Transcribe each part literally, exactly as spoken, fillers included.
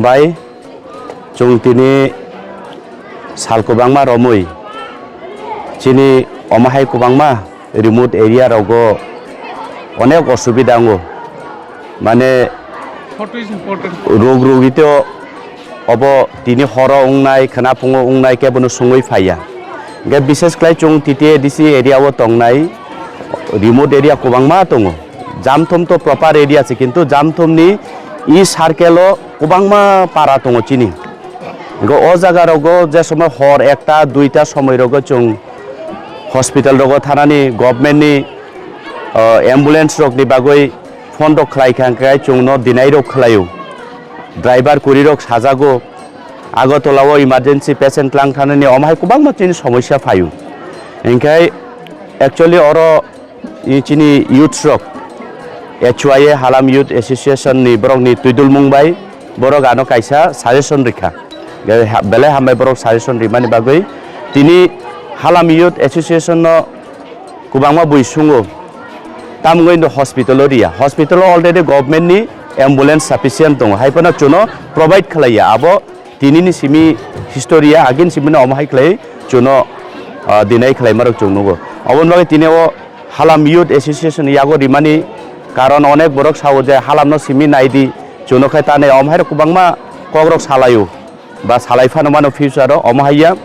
Bai, chwng tini sal kwbangma romwi chini omo hai kwbangma remote area rogo onek osubida wngo. Mane rug rugito obo tini horo wngnai, khwnaphungo wngnai, kebono sungwi phaiya. Hingkhe bishes khlai chwng T T A D C area o tongnai remote area kwbangma tongo. Jamthum to proper area se, kintu Jamthum ni e circle o kwbangma para tongo chini. Hingkhe o jaga rogo je somoy hor ekta, duita somoy rogo chwng hospital rogo thanani government ni, o, ambulance rok ni bagwi phone rok khlai kha, hingkhe chwngno deny rok khlaio. Driver kwrwi rok sajago, Agartala o emergency patient lang thanani omo hai kwbangma chini somosya phaio. Hingkhe actually oro i chini youths rok H Y A Halam Youth Association ni borok ni twidulmung bai borok ano kaisa suggestion rikha. Belai ha-, belai hambai borok suggestion rimani bagwi tini Halam Youth Association no kwbangma bui sungo, tamungwi no hospital o riya. Hospital o already government ni ambulance sufficient tongo, hai phano chuno provide khlaiya. Abo tini ni simi history ya, agin simi no omo hai khlai chuno, ah, deny khlai marok chung nugo. Oboni bagwi tini o Halam Youth Association yago rimani karon onek borok sao je Halam no simi naidi, chuno khai tanai omo hai rok kwbangma kok rok salaio. Ba salai phano mano future o, omo hai ya.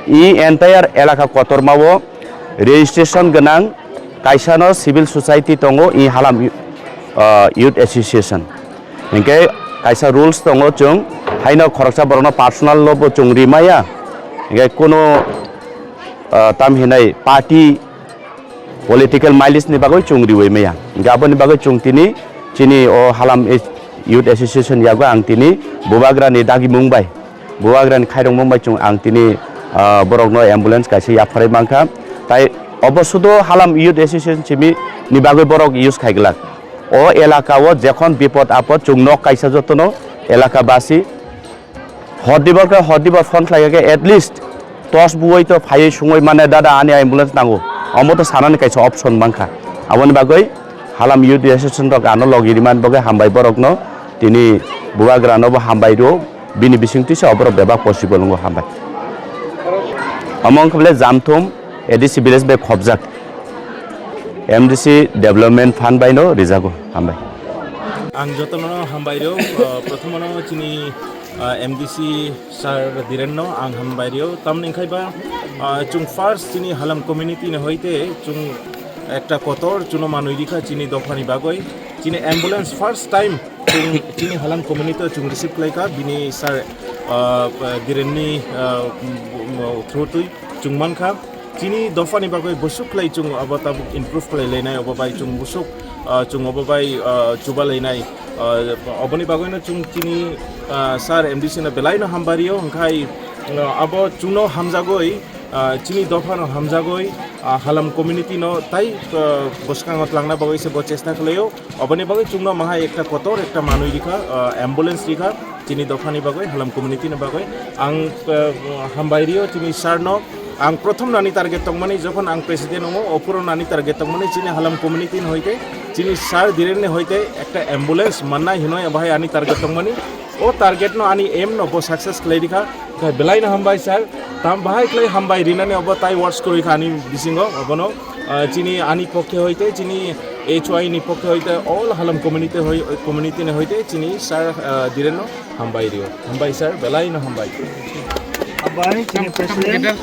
I entire elaka kotorma o registration gwnang kaisa no civil society tongo, i Halam, ah, Youth Association. Hinkhe kaisa rules tongo, chwng haino khoroksa borokno personal no bo chwng rimaya. Hinkhe kuno, ah, tam hinai party political mileage ni bagwi chwng riwi maya. Hinkhe aboni bagwi chwng tini chini o Halam Youth Association yago ang tini Bubagra ni dagimung bai, Bubagra ni khairokmung bai chwng ang tini, ah, borok no ambulance kaisa yapharwi mankha. Tai obo sudo Halam Youth Association simi ni bagwi borok use khaiglak. O elaka o jekhon bipod apod chwng nok kaisa jotono elaka basi Hor dibar khe hor dibar phone khlai khe at least tos buwai to phaiwi sungwi mane, "Dada, ani ambulance nango." Omo to sanani kaisa option mankha. Aboni bagwi Halam Youth Association rok ano logi rimani bagwi hambai borokno, tini Bubagra no bo hambai rwo, bini bisingtwi se oborok bebak possible wngo, hambai. Omo wngkha bole Jamthum A D C village bai khobjak. M D C Development Fund bai no rijago, hambai. Ang jotono hambai rw, uh, prothomono chini, uh, M D C sir Dhiren no ang hambai rw. Tamni khai ba, uh, chwng first chini Halam community ni hoite chwng ekta kotor chuno manwi rikha chini dopha ni bagwi. Chini ambulance first time chwng chini Halam community o chwng receive khlai kha bini sir, uh, Dhiren ni, uh, through twi chwng mankha. Chini dophani bagwi bwswk khlai chwng abo tabuk improve khlai lainai, obo bai chwng bwswk, ah, chwng obo bai, ah, chuba lainai. Ah, oboni bagwino chwng chini, ah, sir M D C no belaino hambai rw, hwnkhe, ah, abo chwngno hamjagwi, ah, chini dophano hamjagwi, ah, Halam community no tai, ah, bwskango twlangna bagwi se bo chesta khlaio. Oboni bagwi chwngno mahai ekta kotor ekta manwi rikha, ah, ambulance rikha. Chini dophani bagwi, Halam community ni bagwi ang, eh, hambai rw chini sir no. Ang prothom nani target tongmani, jokhon ang president wngo, ophuru nani target tongmani chini Halam community ni hoite, chini sir Dhiren ni hoite ekta ambulance mannai hinwi bahai ani target tongmani. O target no, ani aim no bo success khlai rikha. Khai belai no hambai sir, tam bahai khlai hambai rinani obo tai works kwrwi kha ani bisingo, obono, eh, chini ani pokhe hoite, chini H Y ni pokhe hoite, all Halam community hoi-, community ni hoite chini sir, ah, Dhiren no hambai rw. Hambai sir, belai no hambai. Hambai, chini president.